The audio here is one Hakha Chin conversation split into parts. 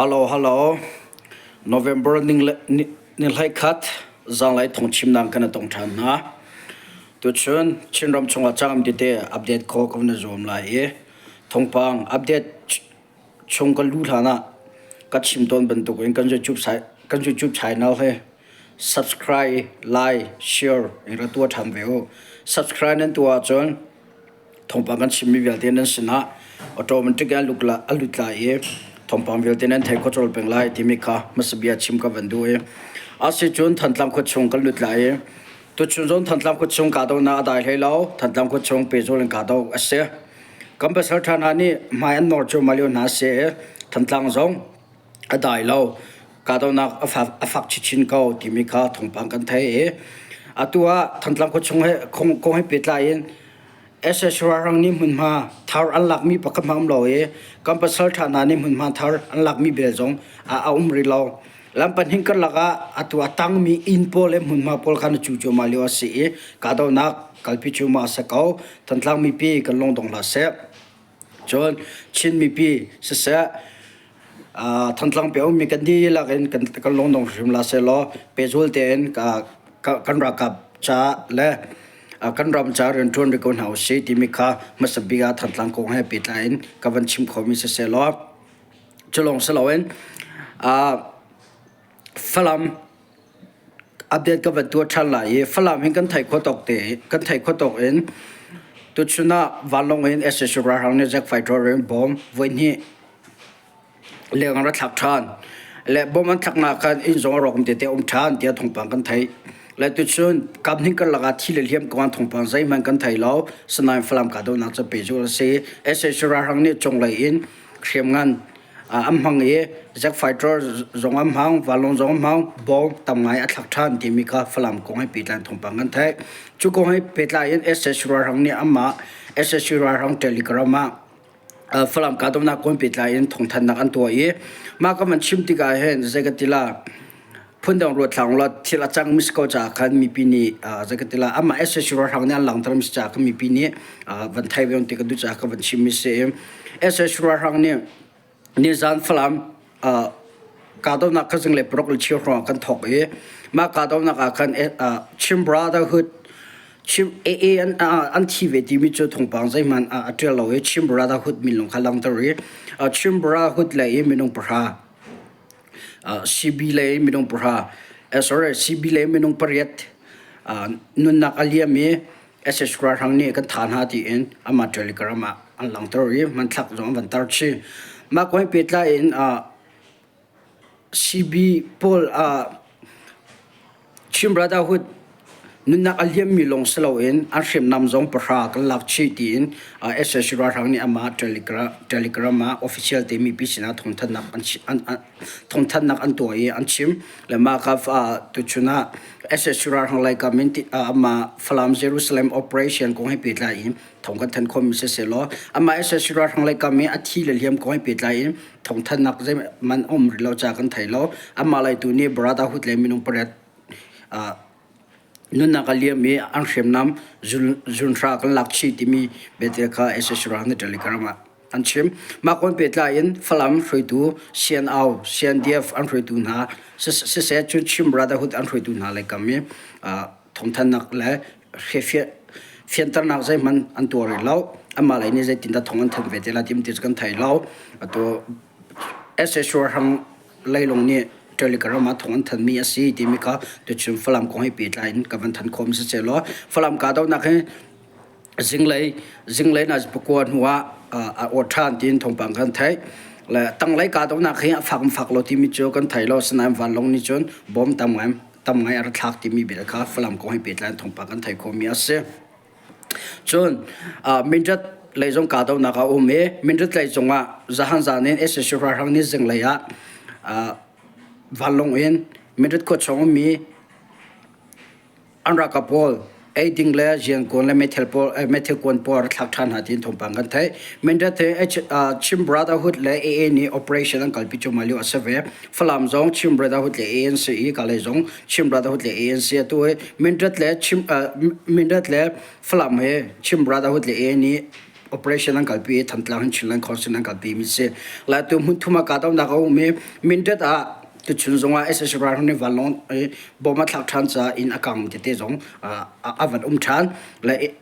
Hello, hello. November ni 11 zanglei thawngchimnak kan i tong ṭhan hna. Tuchun Chinram chungah cangam tete update khawh ka van i zuam lai i thawngpang update chung kan luh hlan ah ka chim tawn bantukin kan YouTube kan YouTube channel hi subscribe, like, share in ra tuah ṭhan ve u. Subscribe nan tuah ahcun thawngpang kan chimmi vialte nan sinah automatic in a lut lai i thawngpang vialte nan thei kho colh peng lai timi kha hmasa bia chim ka van duh i asicun Thantlang khuachung kan lut lai i tuchun zong Thantlang khuachung kahdohnak a dai hlei lo. Thantlang khuachung pehzul in kahdoh a si. Kan pasal ṭha hna nih hmai an nawr cuahmah lio hna a si i Thantlang zong a dai lo. Kahdohnak a fak chinchin ko timi kha thawngpang kan theih i atu ah Thantlang khuachung he kong he pehtlai in SS ralhrang nih hmunhma thar an lakmi pakhat hmanh a um lo i kan pasal ṭha hna nih hmunhma thar an lakmi bel zong a um rih lo. Lam pahnih karlak ah atu a tangmi inn pawl le hmunhma pawl kha na cu cuahmah lio a si i kahdohnak kalpi cuahmah a si ko. Thantlang mipi kan lungdong hlah seh. Cun Chin mipi siseh, Thantlang peng ummi kan dihlak in kan lungdong hrim hlah sehlaw pehzul tein kan ralkap ca le kan ram ca rianṭuan rih ko hna usih timi kha hmasa bik ah Thantlang kong he pehtlai in ka van chim khomi si sehlaw cu lawng si loin Falam update ka van tuah ṭhan lai i Falam hin kan theih khawh tawk te kan theih khawh tawk in tuchun ah vanlawng in sac ralhrang nih jet fighter in bomb voihnih leng an ra thlak ṭhan le bomb an thlaknak khan inn zong a rawk tete a um ṭhan tiah thawngpang kan theih. Le tuchun kamhning karlak ah thi le hliam kong ah thawngpang zeihmanh kan thei lo. Sinain Falam kahdohnak cu pehzulh a si. Sac ralhrang nih cunglei in hriamngan an hmang i jet fighter zong an hmang, vanlawng zong an hmang, bom tam ngai a thlak ṭhan timi kha Falam kong he pehtlai in thawngpang kan theih. Cu kong he pehtlai in sac ralhrang nih anmah sac ralhrang Telegram ah Falam kahdohnak kong pehtlai in thawngthanhnak an tuah i mah ka van chim tikah hin zei ka ti la phundang ruat hlah ulaw thil a cang mi si ko caah khan mipi nih zei ka ti la amah sac ralhrang nih an langhter mi si caah khan mipi nih van thei ve ti ka duh caah ka van chim mi si i sac ralhrang nih nizan Falam kahdohnak kha zinglei paruk le cheu hrawng ah kan thawk i mah kahdohnak ah khan Chin Brotherhood Chim AA an thi ve timi cu thawngpang zeihmanh a ṭial lo i Chin Brotherhood min lawng kha langhter i Chin Brotherhood lei i minung pahra CB lei minung pahra sorry CB lei minung pariat nunnak a liam i SS ralhrang nih kan thah hna tiin amah Telegram ah an langhter i hmanthlak zong an van tar chih. Mah kong he pehtlai in CB pawl Chin Brotherhood nunnak a liammi lawng si loin an hriamnam zong pahra kan lak chih tiin sac ralhrang nih amah Telegram ah official te mipi sinah thawngthanhnak an tuah i an chim. Le mah ka tuchun ah sac ralhrang lei kam in amah Falam Jerusalem operation kong he pehtlai in thawng kan thanh khawhmi siseh law amah sac ralhrang lei kam i a thi le hliam kong he pehtlai in thawngthanhnak zeihmanh a um rih lo caah kan thei lo. Amah lei tu nih Brotherhood le minung pariat nunnak a liam i an hriamnam zunhra kan lak chih timi biate kha sac ralhrang nih Telegram ah an chim. Mah kong pehtlai in Falam hruaitu CNO, CNDF an hruaitu hna siseh cun Chin Brotherhood an hruaitu hna lei kam i thawngthanhnak le fianternak zeihmanh an tuah rih lo. Amah lei nih zeitindah thawng an thanh ve te lai ti cu kan thei lo. Atu sac ralhrang leilung nih Telegram ah thawng an thanmi a si timi kha tuchun Falam kong he pehtlai in ka van than khawm si law Falam kahdohnak hi zinglei zinglei na pakua hnu ah a aw ṭhan tiin thawngpang kan theih. Le tanglei kahdohnak hi a fak fak lo timi cu kan thei lo sinain vanlawng nih cun bom tam ngai tam ngai a ra thlak timi bel kha Falam kong he pehtlai in thawngpang kan theih khawhmi a si. Cun Mindat lei zong kahdohnak a um i Mindat lei zongah zahan zan in sac ralhrang nih zinglei ah vanlawng in Mindat khua chung ummi an ralkap pawl eiding le riankuan le meithal pawl meithal kuan pawl a rak thlak ṭhan hna tiin thawngpang kan theih. Mindat hi Chin Brotherhood le AA nih operation an kalpi cuahmah lio a si ve. Falam zong Chin Brotherhood le AA an si i Kalay zong Chin Brotherhood le AA an si. Atu hi Mindat le Chim Mindat le Falam hi Chin Brotherhood le AA nih operation an kalpi i Thantlang in Chinland Council an kalpi mi si. Lai tu hmun thum ah kahdohnak a um i Mindat ah tuchun zong ah SSC ralhrang nih vanlawng bom a thlak ṭhan caah inn a kang tete zong a van um ṭhan. Le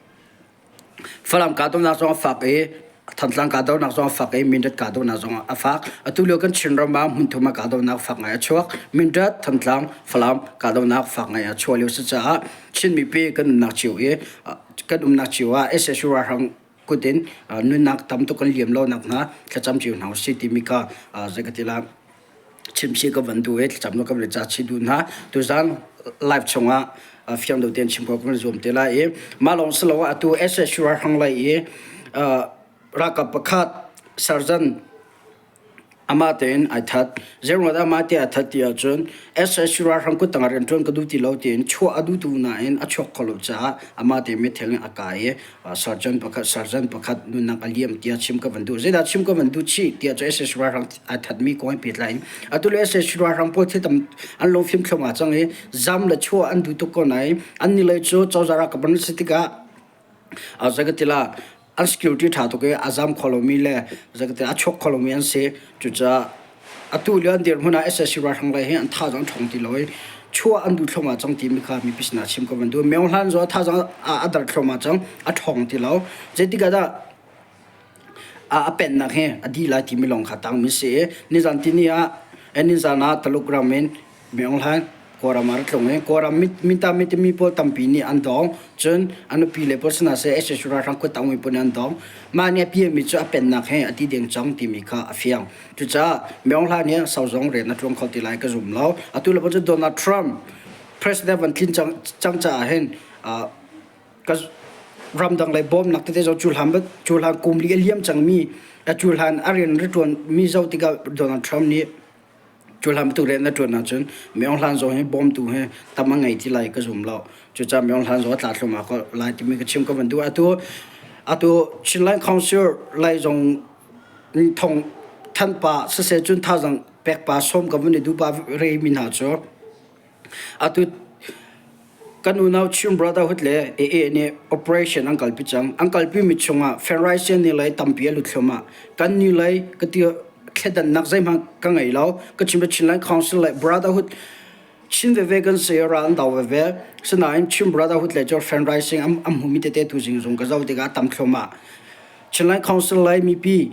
Falam kahdohnak zong a fak i Thantlang kahdohnak zong a fak i Mindat kahdohnak zong a fak. Atu lio kan Chinram ah hmunthum ah kahdohnak fak ngai a chuak. Mindat, Thantlang, Falam kahdohnak fak ngai a chuah lio si caah Chin mipi kan umnak cio i kan umnak cio ah SSU ralhrang kut in nunnak tam tuk kan liam lo nakhnga thlacam cio hna usih timi kha zei ka ti la chimsi ka van duh i thlacam ka van ca chih duh hna. Tuzan live chungah fiang deuh tein chim khawh ka van zuam te lai i mah lawng si lo ah atu SSU ralhrang lei i ralkap pakhat sergeant Amah tein ai that. Zeiruangah dah amah te ai that ti ahcun SSU ralhrang kuttang ah rianṭuan ka duh ti lo tiin chuah a duhtu nain a chuak kho lo caah amah te meithal in a kai i sergeant pakhat sergeant pakhat nunnak a liam tiah chim ka van duh. Zeidah chim ka van duh chih tiah cun SSU ralhrang ai thatmi kong he pehtlai in atu le SSU ralhrang pawl thil tam an lungfim thluahmah cang i zam le chuah an duh tuk ko nain an ni lei cu cozah ralkap an si tikah Zeikatila an security ṭha tuk i a zam kho lomi le zeikatila a chuak kho lomi an si. Cucaah atu lio an dirhmun ah SSC ralhrang lei hi an thazaang ṭhawng ti lo i chuah an duh thluahmah cang timi kha mipi sinah chim ka van duh. Myo Hlan zong a thazaang a dar thluahmah cang, a ṭhawng ti lo. Zeitik ah dah a pennak hi a dih lai timi lawng kha tangmi si i nizan tini ah nizan ah Taluk ram in Myo Hlan Kawlram ah ra tlung i Kawlram minta timi pawl tampi nih an dawng. Cun a nupi le pawl sinah seh SSU ralhrang kut tangmi pawl nih an dawng. Mah nih a piami cu a pennak he a ti deng cang timi kha a fiang. Cucaah Myo Hlan hi sau zong rian a ṭuan kho ti lai ka zum lo. Atu le cu Donald Trump president van tlin cang, cang caah hin ka ramdang lei bawmnak tete zong cu hlan cu hlan kum li a liam cangmi cu hlan a rian ṭuan mi zoh tikah Donald Trump nih Cu hlan bantuk rian na ṭuan ahcun Myo Hlan zong hi bawmtu hi tam a ngei ti lai ka zum lo. Cucaah Myo Hlan zong a tla thluahmah ko lai timi ka chim ka van duh. Atu atu Chinland Council lei zong thong thanh pa siseh cun thazaang pek pa sawm ka van i duh pa rei mi hna cu Atu kan unau Chin Brotherhood le AA nih operation an kalpi cang. An kalpimi chungah Federation nih lei tampi a lut thluahmah. Kan ni lei ka ti thledannak zeihmanh ka ngei lo. Ka chim Chinland Council le Brotherhood Chin veve kan si ral an do veve. Sinain Chin Brotherhood le cu fundraising am am hmumi tete tu zing zung ka zoh tikah tam thluahmah. Chinland Council lei mipi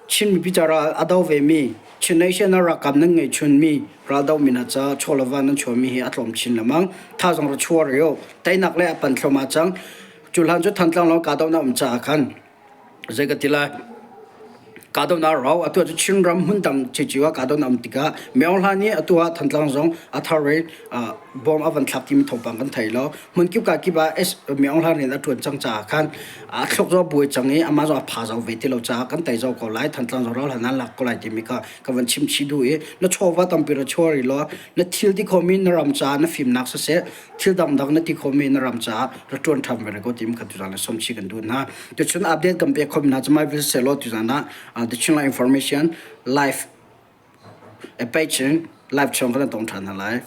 Chin mipi ca ral a do vemi Chin Nation ah ralkap nan ngeihchunmi raldo min ah ca chawlava nan chuahmi hi a tlawm chin lengmang. Thazaang ra chuah rih u. Teinak le a pan thluahmah cang. Cu hlan cu Thantlang lawng kahdohnak um caah khan zei ka ti lai kahdohnak rau atu cu Chinram hmun dang cicio ah kahdohnak um tikah Myo Hlan i atu ah Thantlang zong a thar in bom a van thlak timi thawngpang kan thei lo. Hmun kip ka kip ah Myo Hlan rian a ṭuan cang caah khan a thluk zong buai cang i amah zong a pha zau ve ti lo caah kan tei zau ko lai Thantlang zong ral han lak ko lai timi kha ka van chim chih duh i na chawva tampi ra chuah rih law na thil ti khomi na ram caah na fimnak siseh thil dangdang na ti khomi na ram caah ra ṭuan ṭhan ve ko timi kha tuzan le som chih kan duh hna. Tuchun update kan pek khomi hna cu mai vil seh law tuzan ah the Chinland Information live page in live chung kan tong ṭhan hna lai.